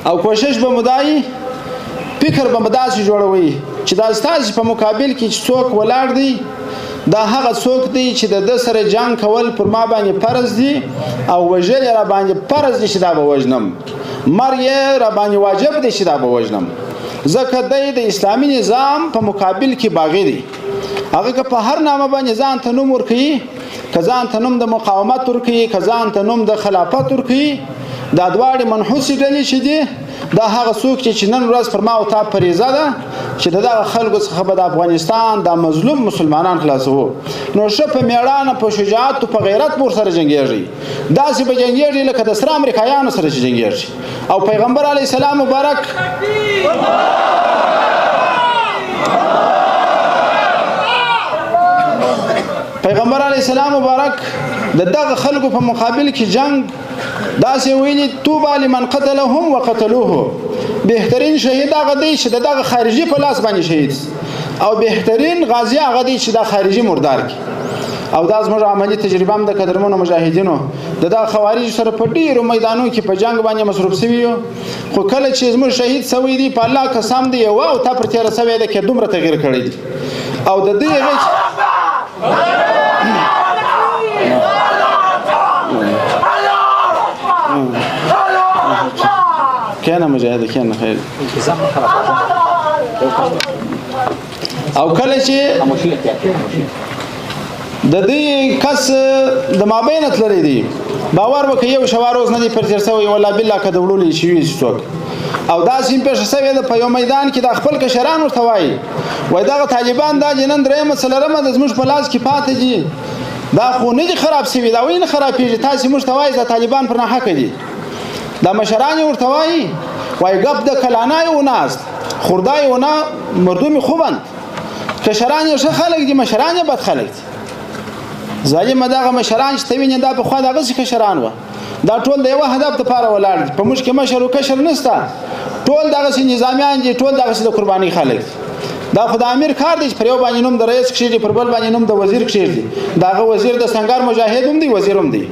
او کوشش به مو دای، فکر به مو داسې جوړوئ چې دا ستاسې په مقابل کې چې څوک ولاړ دی دا هغه څوک دی چې د ده سره جنګ کول پر ما باندې فرض دي او وژل یې را باندې فرض دي چې دا به وژنم، مرګ یې را باندې واجب دی چې دا به وژنم، ځکه دی د اسلامي نظام په مقابل کې باغي دی. هغه که په هر نامه باندې ځان ته نوم ورکوي، که ځان ته نوم د مقاومت ورکوي، که ځان ته نوم د خلافت ورکوي، دا دواړې منحوسې ډلې چې دي دا هغه څوک چې نن ورځ پر ما او تا فریضه ده چې د دغه خلکو څخه به د افغانستان دا مظلوم مسلمانان خلاصوو. نو ښه په میړانه، په شجاعت، په غیرت به ورسره جنګېږي، داسې به جنګېږي لکه د سره امریکایانو سره چې جنګېږي. او پیغمبر علیه السلام مبارک پیغمبر علیه السلام مبارک د دغه خلکو په مقابل کې جنگ داسې ویلي، توبه لمن قتلهم وقتلوه. بهترین شهید هغه دی چې د دغه خارجي په لاس باندې شهید، او بهترین غازي هغه دی چې دا خارجي مردار کړي. او دا زموږ عملي تجربه هم د قدرمنو مجاهدینو د دغه خوارجو سره په ډېرو میدانو کې په جنګ باندې مصروف سوي یو، خو کله چې زموږ شهید سوی دی په الله قسم دی یوه او تا پر تېره سوې ده کې دومره تغییر کړی دی. او د دې هغې کینه مجاهد کینه خیر. او کله چې د دې کس د مابین تللی دی، باور وکړئ یو شواروز نه دی پر تېر سوی، والله بالله که د وړلو یې شوي چې څوک. او داسې هم پېښه سوې ده په یو میدان کې دا خپل کشران ورته وایي، وایي دغه طالبان دا چې نن درېیمه څلورمه د زموږ په لاس کې پاتې دي، دا خو نه دي خراب سوي، دا ولې نه خرابېږي؟ تاسې موږ ته وایي دا طالبان پر ناحقه دي. دا مشران یې ورته وایي، وایي ګپ د کلانای اوناست خوردای اونا مردم خوبند. کشران یې ښه خلک دي، مشران یې بد خلک دي. ظالمه دغه مشران چې ته وینې دا پخوا دغسې کشران وه، دا ټول د یوه هدف دپاره ولاړ دي. په موږ کې مشر او کشر نشته، ټول دغسې نظامیان دي، ټول دغسې د قربانۍ خلک دي. دا خو د امیر کار دی چې پر یو باندې نوم د رئیس کښېږدي، پر بل باندې نوم د وزیر کښېږدي. د هغه وزیر د سنګر مجاهد هم دی، وزیر هم دی.